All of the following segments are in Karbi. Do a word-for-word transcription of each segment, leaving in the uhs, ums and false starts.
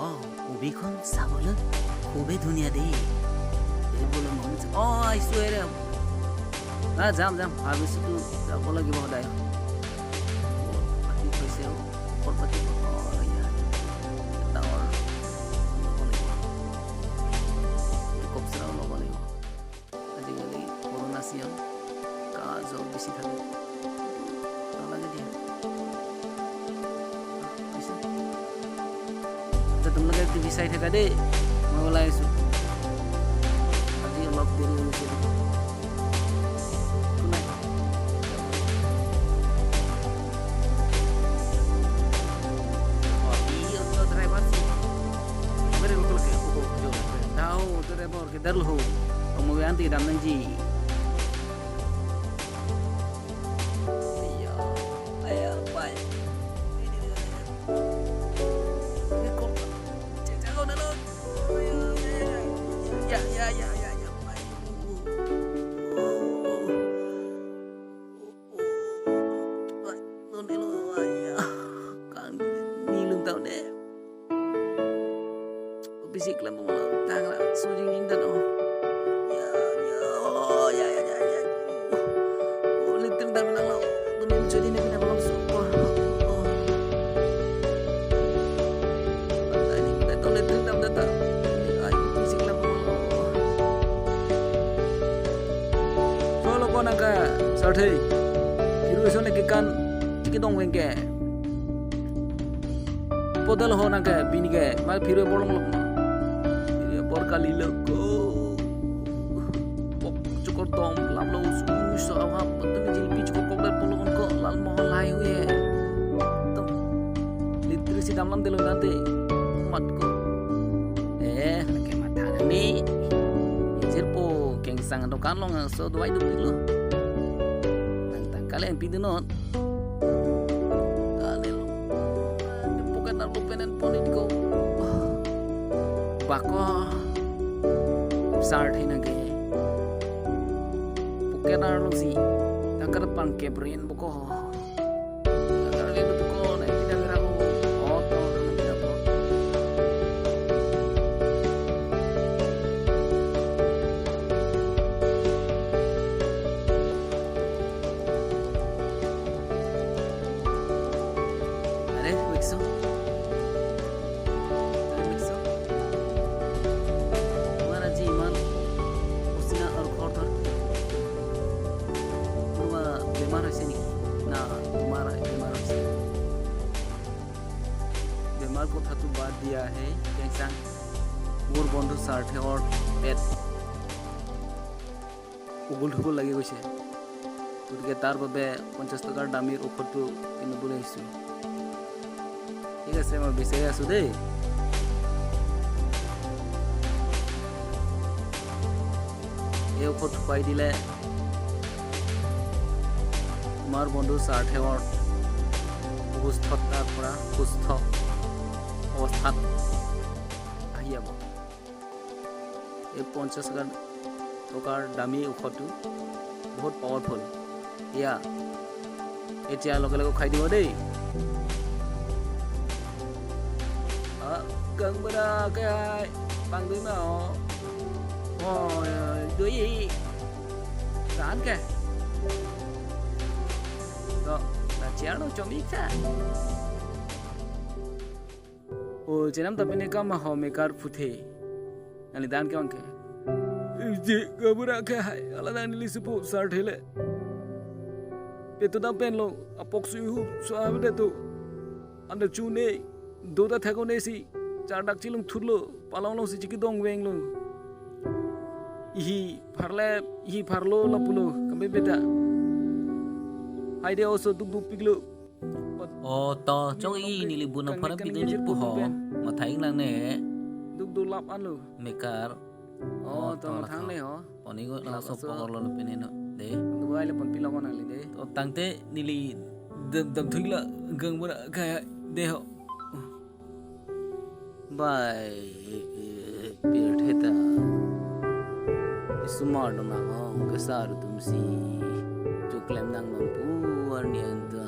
অ, ছবিখন চাবলৈ খুবেই ধুনীয়া দেই। এইবোলে মন যায়। অ, আহিছো এৰে। না, যাম, যাম। ভাবিছোতো যাব লাগিব সদায়। বহুত পাতি থৈছে অ। ঔষধ পাতি। অ, এয়া। ডাঙৰ ল'ব লাগিব। হেলিকপ্টাৰ ল'ব লাগিব। আজিকালি কৰোণা চিজন, কাহ জ্বৰ বেছি থাকে। নালাগে দিয়া। বুজিছা? আচ্ছা, তোমালোকে টিভি চাই থাকা দেই, মই ওলাই আছো। আজি অলপ দেৰি হৈ গৈছে। একো নাই। Oh, iya, itu driver sih. Beri lu kalau kayak, oh, oh, jauh. Tahu, itu driver. Kedar lo ho. Pemawai anti dam nangji. Iya. Ayo, pai. Ini dia. Ini kok. Cek jago na lo. Ayo, ayo, ayo. Ya, ya, ya, ya, ya, pai. Pai. Nonelo, ayo. Kang ni lung tau ne. Bisi klem pon lo, tang ra, su jing jing dan oh. Ya, ya, oh, ya, ya, ya, ya. Oh, litin dan menang lo. Dunia menjadi ni menang lo, su. Oh, oh. Pantai ni, kita tahu litin dan data. Ai, bisi klem pon lo. Solo ko nangke, sarthe. Kiru iso ne kekan, chikidong wengke. Podal ho nangke, bini ke, ma phirwe bolong lok ma. Phirwe bor kali lok ko. Pok chokor dom, lam lo us, us, awap, betul jilpi chokor kok dan polong ko, lal mohon lai huye. Tum. Litri si dam lam delo nante. Mat ko. Eh, lake matha ni. Ijir po, kengsang dokan long, so dua hidup dulu. Tang tang kali yang pintu not. Kalilo. Bukan arlo penen ponit ko. Bako. Sarthe nangke. Bukan arlo si. Takar pangkep rin buko. Takar rin buko. Nanti dah ngerang. Oh, toh, nanti dah po. আৰে, ৱেকছো। আৰে, ৱেকছো। তোমাৰ আজি ইমান পচিনা আৰু খৰ ধৰ কিয়? কোনোবা বেমাৰ হৈছে নেকি? না, তোমাৰ বেমাৰ হৈছে। বেমাৰ কথাটো বাদ দিয়া, হে, কেংচাং। মোৰ বন্ধু চাৰ্থেৰ পেট উগুল থুগুল লাগি গৈছে। গতিকে তাৰ বাবে পঞ্চাশ টকাৰ দামীৰ ঔষধটো কিনিবলৈ আহিছোঁ। ঠিক আছে, মই বিচাৰি আছোঁ দেই। এই ঔষধ খুৱাই দিলে তোমাৰ বন্ধু চাৰ্থেৰ অসুস্থতাৰ পৰা সুস্থ অৱস্থাত আহি যাব। এই পঞ্চাশ টকাৰ দামী ঔষধটো বহুত পাৱাৰফুল। এয়া এতিয়া লগে লগে খাই দিব দেই। Ah, kang bera ke hai, pang dui ma o. Oh, dui. Kan ke? To, na chiar no chomi cha. Oh, chenam ta pini kam ho mekar phuthe. Nangli dan ke ong ke. Je kabura ke hai, ala dan neli supo sarthe le. Petu dam pen lo, apok sui hu, so ave de tu. Anda chune, do ta thek-o ne si, chardak chilung thut lo, palong long si chikidong veng lo. Ihi pharle, ihi pharlo lapulo, kami beta. Hai de oso duk duk pik lo. Oh, to, chong i neli bun aphan pidun pu ho. Mathai lang ne. Duk duk lap an lo. Mekar. Oh, to, mathang ne ho. Poni go laso pahor lo pine no. De. Dubai le pon pilong nangli de. To tangte neli dam dam thui la gang bura kaya de ho. Bai, pirthe ta. Isumar do nang ong kesar tum si. Chuklem nang nong pu arni anta.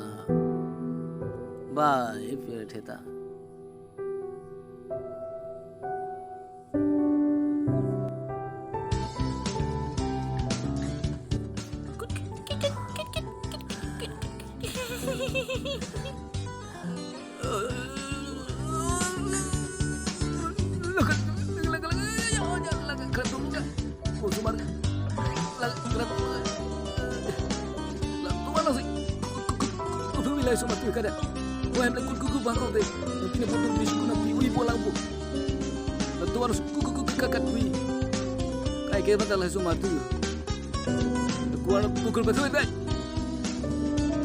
Bai, pirthe ta. Laga, laga, laga, ya, ya, laga, keratung, ya. Oh, sumar. Laga, keratung. Laga, tuan langsung. Kutu bilai sumar tu kada. Ko hem le kut kuku bangkok de. Nanti ne putu bis kuna pi ui pulang pu. Laga, tuan langsung kuku kuku kakat ui. Kai ke batal hai sumar tu. Kuar pukul betul dai.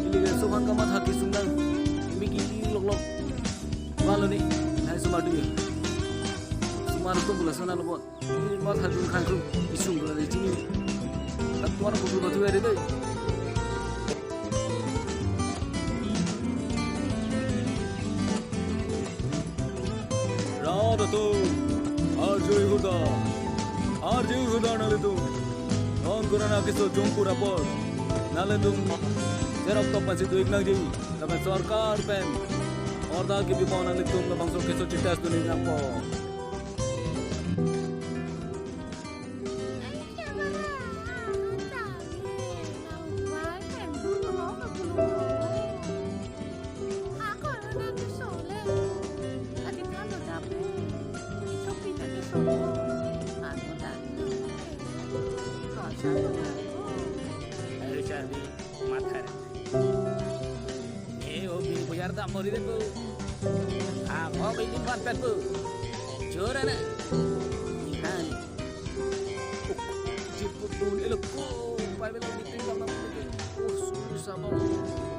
Ili ke sopan kamatha kesung nang. Imi ki loklok. Walo ni, hai sumar dui. Sumar tu bula sana lo bon. Ini mat hajun khang kru isung bula de chini. Kuar pukul betul dai dai. Rat atum, arju ihurda, arju ihurda nanglitum. Non corona keso jongkur apor nanglitum serap tok pasi duik nangji. Lapen sorkar pen order kebi pon nanglitum labangso keso chitest dun nangpo. Ayo, Charlie, mathar. Eh, obi buyar da mori de bu. Ah, obi ni man pet bu. Jora na. Ni han. Jiput dun elo ko. Pai bela meeting dalam meeting. Oh, susah banget.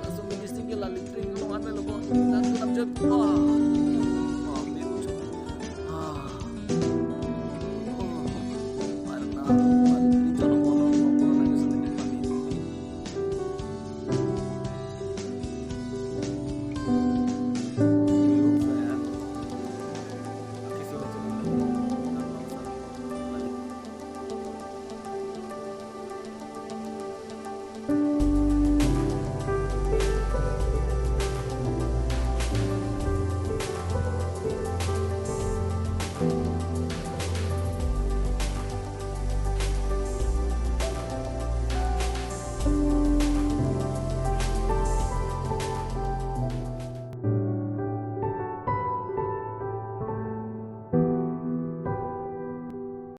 Langsung meeting ke lalu meeting kalau han melo ko. Nanti nam jep. Ah. Ah, meeting. Ah. Oh. Parang na, parang meeting kalau mau, mau, mau, nanti sedikit kami.